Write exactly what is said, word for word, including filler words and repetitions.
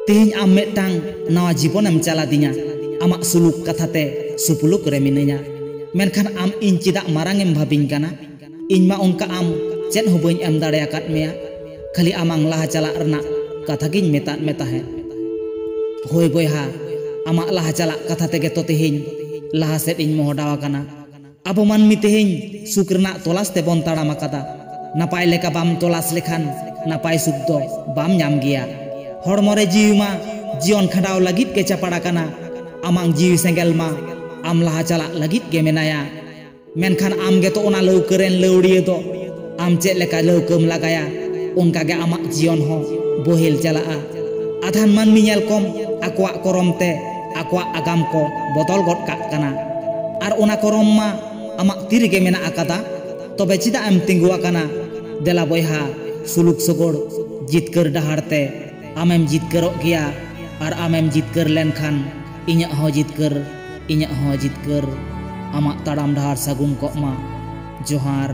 ᱛᱮᱦᱮᱧ ᱟᱢ ᱢᱤᱫᱴᱟᱝ ᱱᱟᱣᱟ ᱡᱤᱵᱚᱱᱮᱢ ᱪᱟᱞᱟᱫᱤᱧᱟ᱾ ᱟᱢᱟᱜ ᱥᱩᱞᱩᱠ ᱠᱟᱛᱷᱟ ᱛᱮ ᱥᱩᱯᱩᱞᱩᱠ ᱨᱮ ᱢᱤᱱᱟᱹᱧᱟ᱾ ᱢᱮᱱᱠᱷᱟᱱ ᱟᱢ ᱤᱧ ᱪᱮᱫᱟᱜ ᱢᱟᱨᱟᱝ ᱮᱢ ᱵᱷᱟᱵᱤᱧ ᱠᱟᱱᱟ? ᱤᱧ ᱢᱟ ᱚᱱᱠᱟ ᱟᱢ ᱪᱮᱫ ᱦᱚᱸ ᱵᱟᱹᱧ ᱮᱢ ᱫᱟᱲᱮ ᱟᱠᱟᱫ ᱢᱮᱭᱟ᱾ ᱠᱷᱟᱹᱞᱤ ᱟᱢᱟᱝ ᱞᱟᱦᱟ ᱪᱟᱞᱟᱜ ᱨᱮᱱᱟᱜ ᱠᱟᱛᱷᱟ ᱜᱤᱧ ᱢᱮᱛᱟᱫ ᱢᱮ ᱛᱟᱦᱮᱸᱫ᱾ ᱦᱳᱭ ᱵᱚᱭᱦᱟ, ᱟᱢᱟᱜ ᱞᱟᱦᱟ ᱪᱟᱞᱟᱜ ᱠᱟᱛᱷᱟ ᱛᱮᱜᱮ ᱛᱚ ᱛᱮᱦᱮᱧ ᱞᱟᱦᱟ ᱥᱮᱫ ᱤᱧ ᱢᱚᱦᱰᱟᱣ ᱟᱠᱟᱱᱟ᱾ ᱟᱵᱚ ᱢᱟᱹᱱᱢᱤ ᱛᱮᱦᱮᱧ ᱥᱩᱠ ᱨᱮᱱᱟᱜ ᱛᱚᱞᱟᱥ ᱛᱮᱵᱚᱱ ᱛᱟᱲᱟᱢ ᱟᱠᱟᱫᱟ᱾ ᱱᱟᱯᱟᱭ ᱞᱮᱠᱟ ᱵᱟᱢ ᱛᱚᱞᱟᱥ ᱞᱮᱠᱷᱟᱱ ᱱᱟᱯᱟᱭ ᱥᱩᱠ ᱫᱚ ᱵᱟᱢ ᱧᱟᱢ ᱜᱮᱭᱟ᱾ ᱦᱚᱲᱢᱚ ᱨᱮ ᱡᱤᱣᱤ ᱢᱟ ᱡᱤᱭᱚᱱ ᱠᱷᱟᱸᱰᱟᱣ ᱞᱟᱹᱜᱤᱫ ᱜᱮ ᱪᱟᱯᱟᱲ ᱟᱠᱟᱱᱟ᱾ ᱟᱢᱟᱝ ᱡᱤᱣᱤ ᱥᱮᱸᱜᱮᱞ ᱢᱟ ᱟᱢ ᱞᱟᱦᱟ ᱪᱟᱞᱟᱜ ᱞᱟᱹᱜᱤᱫ ᱜᱮ ᱢᱮᱱᱟᱭᱟ᱾ ᱢᱮᱱᱠᱷᱟᱱ ᱟᱢ ᱜᱮᱛᱚ ᱚᱱᱟ ᱞᱟᱹᱣᱠᱟᱹ ᱨᱮᱱ ᱞᱟᱹᱣᱲᱤᱭᱟᱹ ᱫᱚ᱾ ᱟᱢ ᱪᱮᱫ ᱞᱮᱠᱟ ᱞᱟᱹᱣᱠᱟᱹᱢ ᱞᱟᱜᱟᱭᱟ, ᱚᱱᱠᱟ ᱜᱮ ᱟᱢᱟᱜ ᱡᱤᱭᱚᱱ ᱦᱚᱸ ᱵᱚᱦᱮᱞ ᱪᱟᱞᱟᱜᱼᱟ᱾ ᱟᱫᱷᱟᱱ ᱢᱟᱹᱱᱢᱤ ᱧᱮᱞ ᱠᱚᱢ, ᱟᱠᱚᱣᱟᱜ ᱠᱚᱨᱚᱢ ᱛᱮ ᱟᱠᱚᱣᱟᱜ ᱟᱜᱟᱢ ᱠᱚ ᱵᱚᱫᱚᱞ ᱜᱚᱫ ᱠᱟᱜ ᱠᱟᱱᱟ᱾ ᱟᱨ ᱚᱱᱟ ᱠᱚᱨᱚᱢ ᱢᱟ ᱟᱢᱟᱜ ᱛᱤ ᱨᱮᱜᱮ ᱢᱮᱱᱟᱜ ᱟᱠᱟᱫᱟ᱾ ᱛᱚᱵᱮ ᱪᱮᱫᱟᱜ ᱮᱢ ᱛᱤᱸᱜᱩ ᱟᱠᱟᱱᱟ? ᱫᱮᱞᱟ ᱵᱚᱭᱦᱟ, ᱥᱩᱞᱩᱠ ᱥᱚᱜᱚᱲ ᱡᱤᱛᱠᱟᱹᱨ ᱰᱟᱦᱟᱨ ᱛᱮ ᱟᱢᱮᱢ ᱡᱤᱛᱠᱟᱹᱨᱚᱜ ᱜᱮᱭᱟ᱾ ᱟᱨ ᱟᱢᱮᱢ ᱡᱤᱛᱠᱟᱹᱨ ᱞᱮᱱᱠᱷᱟᱱ ᱤᱧᱟᱹᱜ ᱦᱚᱸ ᱡᱤᱛᱠᱟᱹᱨ, ᱤᱧᱟᱹᱜ ᱦᱚᱸ ᱡᱤᱛᱠᱟᱹᱨ᱾ ᱟᱢᱟᱜ ᱛᱟᱲᱟᱢ ᱰᱟᱦᱟᱨ ᱥᱟᱹᱜᱩᱱ ᱠᱚᱜ ᱢᱟ᱾ ᱡᱚᱦᱟᱨ᱾